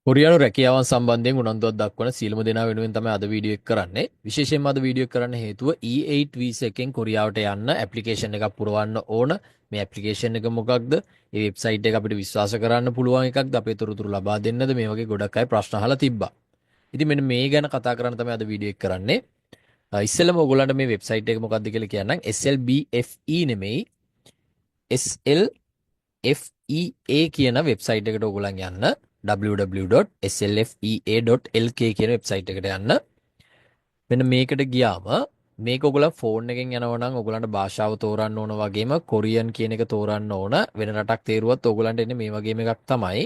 කොරියානු රැකියාවන් සම්බන්ධයෙන් උනන්දුවක් දක්වන සියලුම දෙනා වෙනුවෙන් තමයි අද වීඩියෝ එක කරන්නේ. විශේෂයෙන්ම අද වීඩියෝ එක කරන්න හේතුව E8 visa එකෙන් කොරියාවට යන්න ඇප්ලිකේෂන් එකක් පුරවන්න ඕන. මේ ඇප්ලිකේෂන් එක මොකක්ද? මේ වෙබ්සයිට් එක අපිට විශ්වාස කරන්න පුළුවන් එකක්ද? අපේ තොරතුරු ලබා දෙන්නද? මේ වගේ ගොඩක් අය ප්‍රශ්න අහලා තිබ්බා. ඉතින් මෙන්න මේ ගැන කතා කරන්න තමයි අද වීඩියෝ එක කරන්නේ. ඉස්සෙල්ලම ඔයගොල්ලන්ට මේ වෙබ්සයිට් එක මොකක්ද කියලා කියන්නම්. SLBFE නෙමෙයි, SLFEA කියන වෙබ්සයිට් එකට ඔයගොල්ලන් යන්න. www.slfea.lk කියන වෙබ්සයිට් එකට යන්න. මෙන්න මේකට ගියාම මේක ඔයගොල්ලන් ෆෝන් එකෙන් යනවා නම් ඔයගොල්ලන්ට භාෂාව තෝරන්න ඕන වගේම කොරියන් කියන එක තෝරන්න ඕන. වෙන රටක් තේරුවත් ඔයගොල්ලන්ට එන්නේ මේ වගේම එකක් තමයි.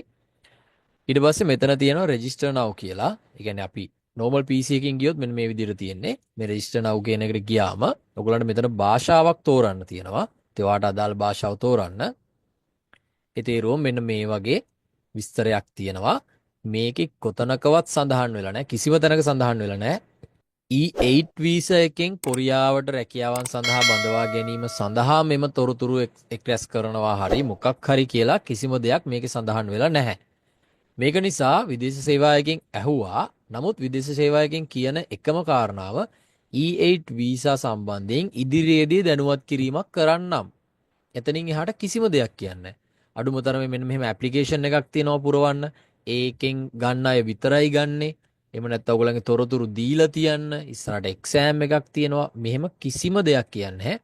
ඊට පස්සේ මෙතන තියෙනවා රෙජිස්ටර් now කියලා. ඒ කියන්නේ අපි normal PC එකකින් ගියොත් මෙන්න මේ විදිහට තියෙන්නේ. මේ රෙජිස්ටර් now කියන එකට ගියාම ඔයගොල්ලන්ට මෙතන භාෂාවක් තෝරන්න තියෙනවා. ඒ ඔයාට අදාළ භාෂාව තෝරන්න. ඒ තේරුවම මෙන්න මේ වගේ විස්තරයක් තියෙනවා. මේකේ කොතනකවත් සඳහන් වෙලා නැහැ. කිසිම තැනක සඳහන් වෙලා නැහැ. E8 visa එකෙන් කොරියාවට රැකියාවන් සඳහා බඳවා ගැනීම සඳහා මෙම තොරතුරු එක් රැස් කරනවා හරි මොකක් හරි කියලා කිසිම දෙයක් මේකේ සඳහන් වෙලා නැහැ. මේක නිසා විදේශ සේවායකින් ඇහුවා. නමුත් විදේශ සේවායකින් කියන එකම කාරණාව E8 visa සම්බන්ධයෙන් ඉදිරියේදී දැනුවත් කිරීමක් කරන්නම්. එතනින් එහාට කිසිම දෙයක් කියන්නේ නැහැ. අඩුම තරමේ මෙන්න මෙහෙම ඇප්ලිකේෂන් එකක් තියෙනවා පුරවන්න. ඒකෙන් ගන්න අය විතරයි ගන්නෙ. එහෙම නැත්නම් ඔයගොල්ලන්ගේ තොරතුරු දීලා තියන්න. ඉස්සරහට එක්සෑම් එකක් තියෙනවා. මෙහෙම කිසිම දෙයක් කියන්නේ නැහැ.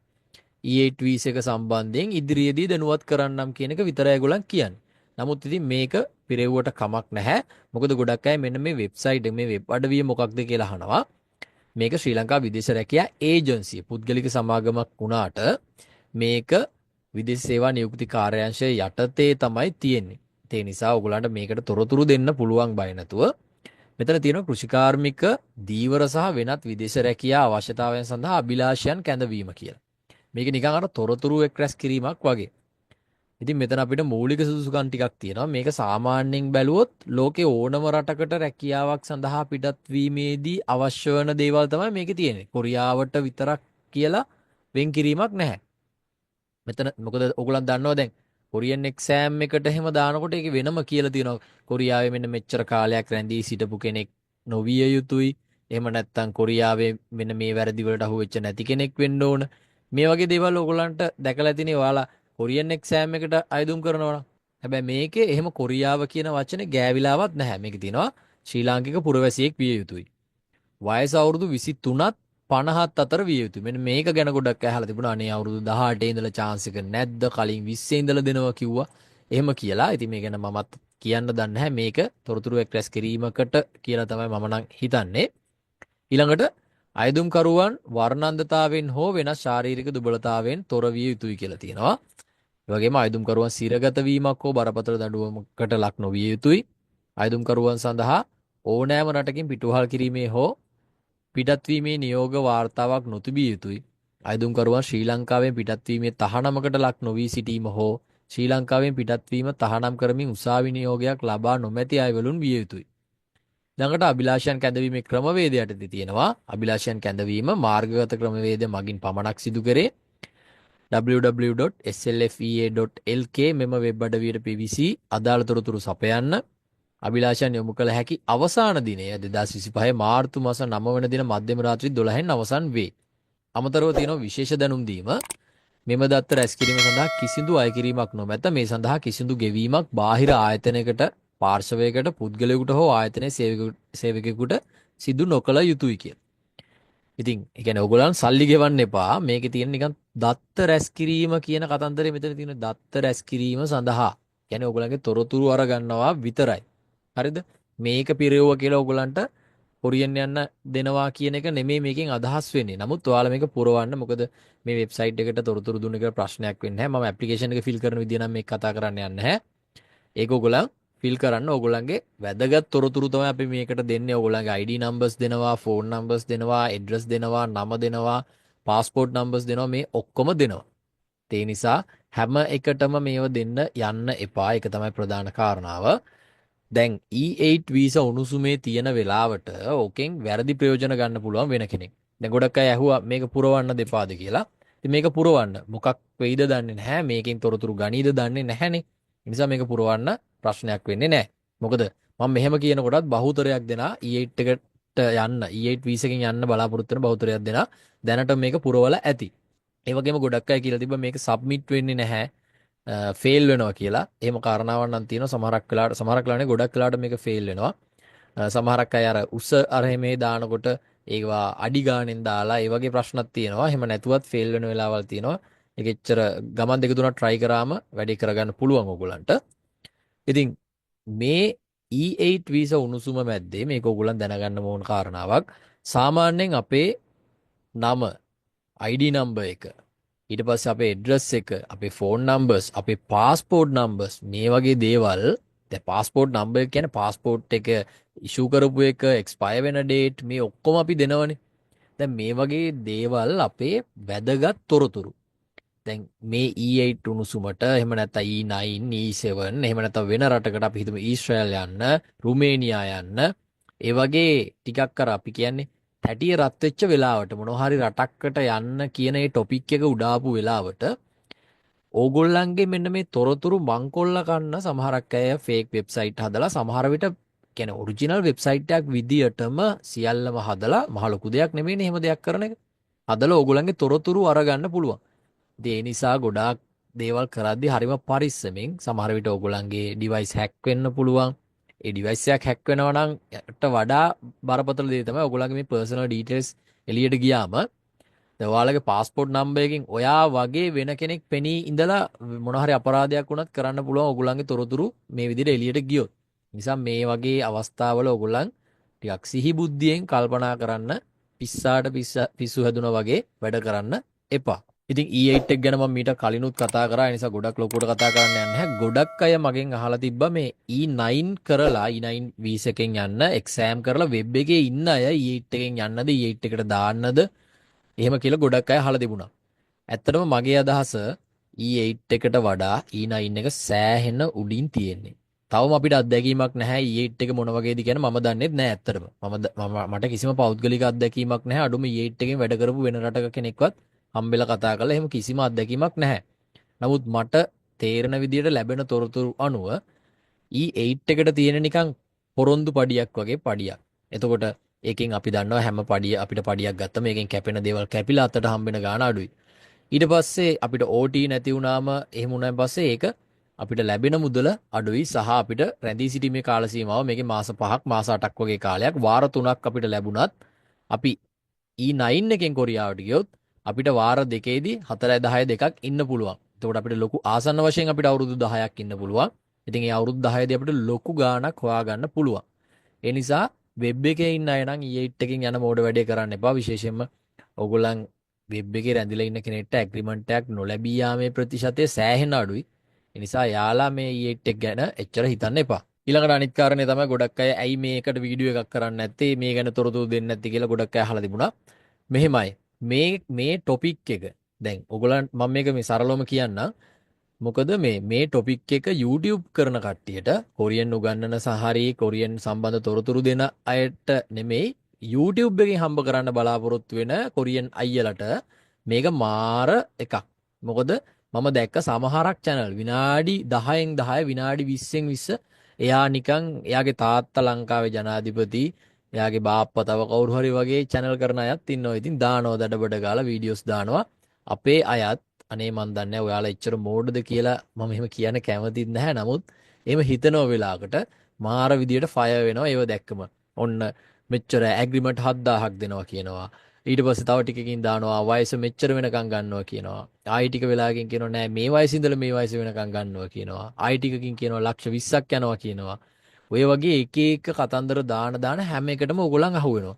E8 visa එක සම්බන්ධයෙන් ඉදිරියේදී දැනුවත් කරන්නම් කියන එක විතරයි ඒගොල්ලන් කියන්නේ. නමුත් ඉතින් මේක පිරෙව්වට කමක් නැහැ. මොකද ගොඩක් අය මෙන්න මේ වෙබ්සයිට් එක, මේ වෙබ් අඩවිය මොකක්ද කියලා අහනවා. මේක ශ්‍රී ලංකා විදේශ රැකියා ඒජන්සිය, පුද්ගලික සමාගමක් වුණාට මේක විදේශ සේවා නියුක්ති කාර්යාංශය යටතේ තමයි තියෙන්නේ. ඒ නිසා ඔයගොල්ලන්ට මේකට තොරතුරු දෙන්න පුළුවන් බය නැතුව. මෙතන තියෙනවා කෘෂිකාර්මික, දීවර සහ වෙනත් විදේශ රැකියා අවශ්‍යතාවයන් සඳහා අභිලාෂයන් කැඳවීම කියලා. මේක නිකන් අර තොරතුරු එක් රැස් කිරීමක් වගේ. ඉතින් මෙතන අපිට මූලික සුදුසුකම් ටිකක් තියෙනවා. මේක සාමාන්‍යයෙන් බැලුවොත් ලෝකේ ඕනම රටකට රැකියාවක් සඳහා පිටත් වීමේදී අවශ්‍ය වන දේවල් තමයි මේකේ තියෙන්නේ. කොරියාවට විතරක් කියලා වෙන් කිරීමක් නැහැ. මෙතන මොකද ඔයගොල්ලන් දන්නවා දැන් කොරියන් එක්සෑම් එකට එහෙම දානකොට ඒක වෙනම කියලා තියෙනවා. කොරියාවේ මෙන්න මෙච්චර කාලයක් රැඳී සිටපු කෙනෙක් නොවිය යුතුයි. එහෙම නැත්නම් කොරියාවේ මෙන්න මේ වැරදි වලට අහු වෙච්ච නැති කෙනෙක් වෙන්න ඕන. මේ වගේ දේවල් ඔයගොල්ලන්ට දැකලා ඇතිනේ ඔයාලා කොරියන් එක්සෑම් එකට අයදුම් කරනවා නම්. හැබැයි මේකේ එහෙම කොරියාව කියන වචනේ ගෑවිලාවත් නැහැ. මේකේ තියෙනවා ශ්‍රී ලාංකික පුරවැසියෙක් විය යුතුයි. වයස අවුරුදු 23ත් 50ත් අතර විය යුතුයි. මෙන්න මේක ගැන ගොඩක් අය අහලා තිබුණා. අනේ අවුරුදු 18 ඉඳලා චාන්ස් එක නැද්ද? කලින් 20 ඉඳලා දෙනවා කිව්වා. එහෙම කියලා. ඉතින් මේ ගැන මමත් කියන්න දන්නේ නැහැ. මේක තොරතුරු එක් රැස් කිරීමකට කියලා තමයි මම නම් හිතන්නේ. ඊළඟට අයදුම්කරුවන් වර්ණන්ධතාවෙන් හෝ වෙනස් ශාරීරික දුබලතාවෙන් තොර විය යුතුයි කියලා තියෙනවා. ඒ වගේම අයදුම්කරුවන් සිරගත වීමක් හෝ බරපතල දඬුවමකට ලක් නොවිය යුතුයි. අයදුම්කරුවන් සඳහා ඕනෑම රටකින් පිටුවහල් කිරීමේ හෝ පිටත්වීමේ නියෝග වාර්තාවක් නොතිබිය යුතුයි. අයදුම්කරුවන් ශ්‍රී ලංකාවෙන් පිටත්වීමේ තහනමකට ලක් නොවී සිටීම හෝ ශ්‍රී ලංකාවෙන් පිටත්වීම තහනම් කරමින් උසාවි නියෝගයක් ලබා නොමැති අයවලුන් විය යුතුයි. ළඟට අභිලාෂයන් කැඳවීමේ ක්‍රමවේද යටතේ තියෙනවා. අභිලාෂයන් කැඳවීම මාර්ගගත ක්‍රමවේද මගින් පමණක් සිදු කරේ. www.slfea.lk මෙම වෙබ් අඩවියට පිවිසී අදාළ තොරතුරු සපයන්න. අභිලාෂයන් යොමු කළ හැකි අවසාන දිනය 2025 මාර්තු මාස 9 වන දින මධ්‍යම රාත්‍රී 12න් අවසන් වේ. අමතරව තියෙනවා විශේෂ දැනුම් දීම. මෙම දත්ත රැස් කිරීම සඳහා කිසිදු අය කිරීමක් නොමැත. මේ සඳහා කිසිදු ගෙවීමක් බාහිර ආයතනයකට, පාර්ශවයකට, පුද්ගලයෙකුට හෝ ආයතනයේ සේවකයෙකුට සිදු නොකළ යුතුයි කියලා. ඉතින් ඒ කියන්නේ ඔයගොල්ලන් සල්ලි ගෙවන්න එපා. මේකේ තියෙන නිකන් දත්ත රැස් කිරීම කියන කතන්දරේ මෙතන තියෙන දත්ත රැස් කිරීම සඳහා. කියන්නේ ඔයගොල්ලන්ගේ තොරතුරු අරගන්නවා විතරයි. හරිද? මේක පිරෙව්වා කියලා ඔයගොල්ලන්ට කොරියන් යන්න දෙනවා කියන එක නෙමෙයි මේකෙන් අදහස් වෙන්නේ. නමුත් ඔයාලා මේක පුරවන්න. මොකද මේ වෙබ්සයිට් එකට තොරතුරු දුන්න කියලා ප්‍රශ්නයක් වෙන්නේ නැහැ. මම ඇප්ලිකේෂන් එක ෆිල් කරන විදිය නම් මේක කතා කරන්න යන්නේ නැහැ. ඒක ඔයගොල්ලන් ෆිල් කරන්න ඕගොල්ලන්ගේ වැදගත් තොරතුරු තමයි අපි මේකට දෙන්නේ. ඕගොල්ලන්ගේ ID numbers දෙනවා, ෆෝන් නම්බර්ස් දෙනවා, ඇඩ්‍රස් දෙනවා, නම දෙනවා, පාස්පෝර්ට් නම්බර්ස් දෙනවා, මේ ඔක්කොම දෙනවා. ඒ නිසා හැම එකටම මේව දෙන්න යන්න එපා. ඒක තමයි ප්‍රධාන කාරණාව. දැන් E8 visa උණුසුමේ තියෙන වෙලාවට ඕකෙන් වැරදි ප්‍රයෝජන ගන්න පුළුවන් වෙන කෙනෙක්. දැන් ගොඩක් අය ඇහුවා මේක පුරවන්න දෙපාද කියලා. ඉතින් මේක පුරවන්න මොකක් වෙයිද දන්නේ නැහැ. මේකෙන් තොරතුරු ගනීද දන්නේ නැහැනේ. ඒ නිසා මේක පුරවන්න ප්‍රශ්නයක් වෙන්නේ නැහැ. මොකද මම මෙහෙම කියනකොටත් බහුතරයක් දෙනා E8 එකට යන්න, E8 visa එකෙන් යන්න බලාපොරොත්තු වෙන බහුතරයක් දෙනා දැනට මේක පුරවලා ඇති. ඒ වගේම ගොඩක් අය කියලා තිබ්බා මේක සබ්මිට් වෙන්නේ නැහැ, ෆේල් වෙනවා කියලා. එහෙම කාරණාවක් නම් තියෙනවා. සමහරක් වෙලාවට, සමහරක් වෙලාවට නෙවෙයි, ගොඩක් වෙලාවට මේක ෆේල් වෙනවා. සමහරක් අය අර උස අර මේ දානකොට ඒවා අඩි ගානෙන් දාලා ඒ වගේ ප්‍රශ්නක් තියෙනවා. එහෙම නැතුවත් ෆේල් වෙන වෙලාවල් තියෙනවා. ඒක එච්චර ගමන් දෙක තුනක් try කරාම වැඩේ කරගන්න පුළුවන් ඕගොල්ලන්ට. ඉතින් මේ E8 visa උණුසුම මැද්දේ මේක ඕගොල්ලන් දැනගන්න ඕන කාරණාවක්. සාමාන්‍යයෙන් අපේ නම, ID number එක, ඊට පස්සේ අපේ ඇඩ්‍රස් එක, අපේ ෆෝන් නම්බර්ස්, අපේ පාස්පෝර්ට් නම්බර්ස් මේ වගේ දේවල්. දැන් පාස්පෝර්ට් නම්බර් එක කියන්නේ පාස්පෝර්ට් එක ඉෂූ කරපු එක, එක්ස්පයර් වෙන ඩේට් මේ ඔක්කොම අපි දෙනවනේ. දැන් මේ වගේ දේවල් අපේ වැදගත් තොරතුරු. දැන් මේ E8 උණුසුමට, එහෙම නැත්නම් E9, E7, එහෙම නැත්නම් වෙන රටකට අපි හිතමු ඊශ්‍රායල් යන්න, රුමේනියා යන්න, ඒ වගේ ටිකක් අර අපි කියන්නේ තැටිය රත් වෙච්ච වෙලාවට මොනවා හරි රටක්කට යන්න කියන ඒ ටොපික් එක උඩාපු වෙලාවට ඕගොල්ලන්ගේ මෙන්න මේ තොරතුරු මංකොල්ල කන්න සමහරක් අය ෆේක් වෙබ්සයිට් හදලා, සමහර විට කියන්නේ ඔරිජිනල් වෙබ්සයිට් එකක් විදියටම සියල්ලම හදලා, මහ ලොකු දෙයක් නෙමෙයිනේ එහෙම දෙයක් කරන එක. හදලා ඕගොල්ලන්ගේ තොරතුරු අරගන්න පුළුවන්. ඉතින් ඒ නිසා ගොඩාක් දේවල් කරද්දි හරිම පරිස්සමෙන්, සමහර විට ඕගොල්ලන්ගේ ඩිවයිස් හැක් වෙන්න පුළුවන්. ඒ ඩිවයිස් එකක් හැක් වෙනවා නම් ට වඩා බරපතල දේ තමයි ඕගොල්ලන්ගේ මේ පර්සනල් ඩීටේල්ස් එළියට ගියාම, දැන් ඔයාලගේ පාස්පෝර්ට් නම්බර් එකකින් ඔයා වගේ වෙන කෙනෙක් පෙනී ඉඳලා මොන හරි අපරාධයක් වුණත් කරන්න පුළුවන් ඕගොල්ලන්ගේ තොරතුරු මේ විදිහට එළියට ගියොත්. නිසා මේ වගේ අවස්ථාවල ඕගොල්ලන් ටිකක් සිහි බුද්ධියෙන් කල්පනා කරන්න, පිස්සාට පිස්සු හැදුනා වගේ වැඩ කරන්න එපා. ඉතින් E8 එක ගැන මම මීට කලිනුත් කතා කරා. ඒ නිසා ගොඩක් ලොකුවට කතා කරන්න යන්නේ නැහැ. ගොඩක් අය මගෙන් අහලා තිබ්බා මේ E9 කරලා E9 visa එකෙන් යන්න එක්සෑම් කරලා වෙබ් එකේ ඉන්න අය E8 එකෙන් යන්නද, E8 එකට දාන්නද එහෙම කියලා ගොඩක් අය අහලා තිබුණා. ඇත්තටම මගේ අදහස E8 එකට වඩා E9 එක සෑහෙන උඩින් තියෙන්නේ. තවම අපිට අත්දැකීමක් නැහැ E8 එක මොන වගේද කියන මම දන්නෙත් නෑ ඇත්තටම. මට කිසිම පෞද්ගලික අත්දැකීමක් නැහැ. අඩුම E8 එකෙන් වැඩ කරපු වෙන රටක කෙනෙක්වත් හම්බෙලා කතා කරලා එහෙම කිසිම අත්දැකීමක් නැහැ. නමුත් මට තේරෙන විදියට ලැබෙන තොරතුරු අනුව E8 එකට තියෙන නිකන් පොරොන්දු පඩියක් වගේ පඩියක්. එතකොට ඒකෙන් අපි දන්නවා හැම පඩිය අපිට පඩියක් ගත්තම ඒකෙන් කැපෙන දේවල් කැපිලා අතට හම්බෙන ගාණ අඩුයි. ඊට පස්සේ අපිට OT නැති වුණාම එහෙම වුණාන් පස්සේ ඒක අපිට ලැබෙන මුදල අඩුයි සහ අපිට රැඳී සිටීමේ කාල සීමාව මේකේ මාස 5ක් මාස 8ක් වගේ කාලයක් වාර 3ක් අපිට ලැබුණත් අපි E9 එකෙන් කොරියාවට ගියොත් අපිට වාර දෙකේදී 4 10 දෙකක් ඉන්න පුළුවන්. එතකොට අපිට ලොකු ආසන්න වශයෙන් අපිට අවුරුදු 10ක් ඉන්න පුළුවන්. ඉතින් ඒ අවුරුදු 10 දී අපිට ලොකු ගාණක් හොයාගන්න පුළුවන්. ඒ නිසා වෙබ් එකේ ඉන්න අය නම් E8 එකෙන් යන මෝඩ වැඩේ කරන්න එපා. විශේෂයෙන්ම ඕගොල්ලන් වෙබ් එකේ රැඳිලා ඉන්න කෙනෙක්ට ඇග්‍රීමන්ට් එකක් නොලැබී යාමේ ප්‍රතිශතය සෑහෙන අඩුයි. ඒ නිසා යාලා මේ E8 එක ගැන එච්චර හිතන්න එපා. ඊළඟට අනිත් කාරණේ තමයි ගොඩක් අය ඇයි මේකට වීඩියෝ එකක් කරන්නේ නැත්තේ, මේ ගැන තොරතුරු දෙන්නේ නැත්තේ කියලා ගොඩක් අය අහලා තිබුණා. මෙහෙමයි මේ ටොපික් එක දැන් ඔයගොල්ලන් මම මේක මේ සරලවම කියන්නම්. මොකද මේ ටොපික් එක YouTube කරන කට්ටියට, කොරියන් උගන්නන සහ හරි කොරියන් සම්බන්ධ තොරතුරු දෙන අයට නෙමෙයි, YouTube එකෙන් හම්බ කරන්න බලාපොරොත්තු වෙන කොරියන් අයියලට මේක මාර එකක්. මොකද මම දැක්ක සමහරක් චැනල් විනාඩි 10න් 10 විනාඩි 20න් 20 එයා නිකන් එයාගේ තාත්තා ලංකාවේ ජනාධිපති, එයාගේ බාප්පා තව කවුරු හරි වගේ චැනල් කරන අයත් ඉන්නවා. ඉතින් දානවා දඩබඩ ගාලා වීඩියෝස් දානවා. අපේ අයත් අනේ මන් දන්නේ නැහැ ඔයාලා එච්චර මෝඩද කියලා මම එහෙම කියන්න කැමතිත් නැහැ. නමුත් එහෙම හිතනව වෙලාවකට මාර විදියට ෆයර් වෙනවා ඒව දැක්කම. ඔන්න මෙච්චර ඇග්‍රීමන්ට් 7000ක් දෙනවා කියනවා. ඊට පස්සේ තව ටිකකින් දානවා වයස මෙච්චර වෙනකන් ගන්නවා කියනවා. ආයි ටික වෙලාවකින් කියනවා නෑ මේ වයසේ ඉඳලා මේ වයස වෙනකන් ගන්නවා කියනවා. ආයි ටිකකින් කියනවා ලක්ෂ 20ක් යනවා කියනවා. ඔය වගේ එක එක කතන්දර දාන දාන හැම එකටම ඕගොල්ලන් අහු වෙනවා.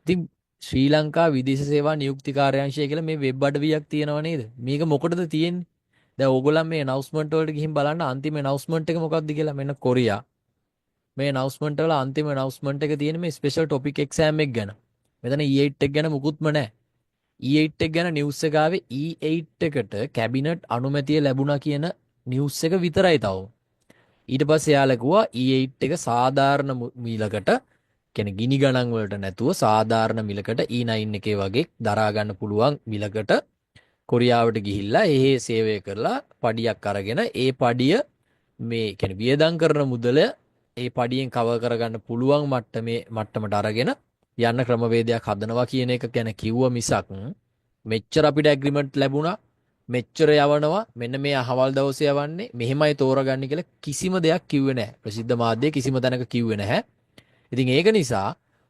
ඉතින් ශ්‍රී ලංකා විදේශ සේවා නියුක්ති කාර්යාංශය කියලා මේ වෙබ් අඩවියක් තියෙනව නේද? මේක මොකටද තියෙන්නේ? දැන් ඕගොල්ලන් මේ ඇනවුන්ස්මන්ට් වලට ගිහින් බලන්න අන්තිම ඇනවුන්ස්මන්ට් එක මොකක්ද කියලා. මෙන්න කොරියා. මේ ඇනවුන්ස්මන්ට් වල අන්තිම ඇනවුන්ස්මන්ට් එක තියෙන්නේ මේ ස්පෙෂල් ටොපික් එක්සෑම් එක ගැන. මෙතන E8 එක ගැන මුකුත්ම නැහැ. E8 එක ගැන නිවුස් එක ආවේ E8 එකට කැබිනට් අනුමැතිය ලැබුණා කියන නිවුස් එක විතරයි තවම. ඊට පස්සේ එයාලා කිව්වා E8 එක සාධාරණ මිලකට, කියන්නේ ගිනි ගණන් වලට නැතුව සාධාරණ මිලකට E9 එකේ වගේ දරා ගන්න පුළුවන් මිලකට කොරියාවට ගිහිල්ලා එහෙ සේවය කරලා පඩියක් අරගෙන ඒ පඩිය මේ කියන්නේ වියදම් කරන මුදල ඒ පඩියෙන් කවර් කරගන්න පුළුවන් මට්ටමට අරගෙන යන්න ක්‍රමවේදයක් හදනවා කියන එක ගැන කිව්ව මිසක්, මෙච්චර අපිට ඇග්‍රීමන්ට් ලැබුණා, මෙච්චර යවනවා, මෙන්න මේ අහවල් දවසේ යවන්නේ, මෙහෙමයි තෝරගන්නේ කියලා කිසිම දෙයක් කිව්වේ නැහැ. ප්‍රසිද්ධ මාධ්‍යයේ කිසිම තැනක කිව්වේ නැහැ. ඉතින් ඒක නිසා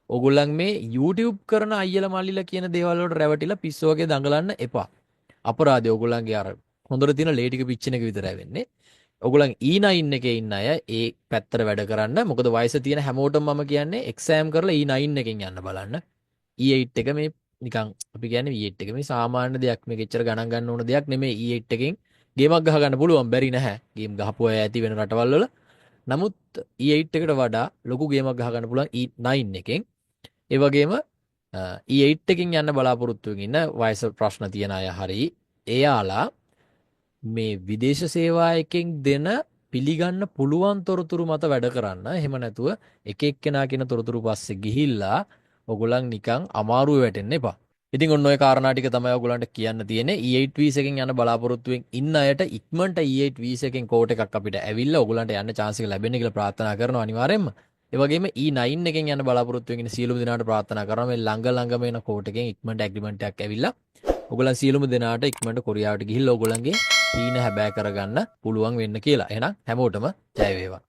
ඔගොල්ලන් මේ YouTube කරන අයියලා මල්ලිලා කියන දේවල් වලට රැවටිලා පිස්සු වගේ දඟලන්න එපා. අපරාධය ඔගොල්ලන්ගේ අර හොඳට තියෙන ලේ ටික පිච්චෙන එක විතරයි වෙන්නේ. ඔගොල්ලන් E9 එකේ ඉන්න අය ඒ පැත්තට වැඩ කරන්න. මොකද වයස තියෙන හැමෝටම මම කියන්නේ එක්සෑම් කරලා E9 එකෙන් යන්න බලන්න. E8 එක මේ නිකන් අපි කියන්නේ E8 එක මේ සාමාන්‍ය දෙයක්, මේක එච්චර ගණන් ගන්න ඕන දෙයක් නෙමෙයි. E8 එකෙන් ගේමක් ගහ ගන්න පුළුවන්, බැරි නැහැ. ගේම් ගහපු අය ඇති වෙන රටවල් වල. නමුත් E8 එකට වඩා ලොකු ගේමක් ගහ ගන්න පුළුවන් E9 එකෙන්. ඒ වගේම E8 එකෙන් යන්න බලාපොරොත්තු වෙමින් ඉන්න වයස ප්‍රශ්න තියෙන අය හරි එයාලා මේ විදේශ සේවා එකෙන් දෙන පිළිගන්න පුළුවන් තොරතුරු මත වැඩ කරන්න. එහෙම නැතුව එක එක්කෙනා කියන තොරතුරු පස්සේ ගිහිල්ලා ඔගොල්ලන් නිකන් අමාරුවේ වැටෙන්න එපා. ඉතින් ඔන්න ඔය කාරණා ටික තමයි ඔයගොල්ලන්ට කියන්න තියෙන්නේ. E8 visa එකෙන් යන්න බලාපොරොත්තුවෙන් ඉන්න අයට ඉක්මනට E8 visa එකෙන් කෝට් එකක් අපිට ඇවිල්ලා ඔයගොල්ලන්ට යන්න චාන්ස් එක ලැබෙන්න කියලා ප්‍රාර්ථනා කරනවා අනිවාර්යෙන්ම. ඒ වගේම E9 එකෙන් යන්න බලාපොරොත්තුවෙන් ඉන්න සියලුම දෙනාට ප්‍රාර්ථනා කරනවා මේ ළඟ ළඟම එන කෝට් එකෙන් ඉක්මනට ඇග්‍රීමන්ට් එකක් ඇවිල්ලා ඔයගොල්ලන් සියලුම දෙනාට ඉක්මනට කොරියාවට ගිහිල්ලා ඔයගොල්ලන්ගේ හීන හැබෑ කරගන්න පුළුවන් වෙන්න කියලා. එහෙනම් හැමෝටම ජය වේවා.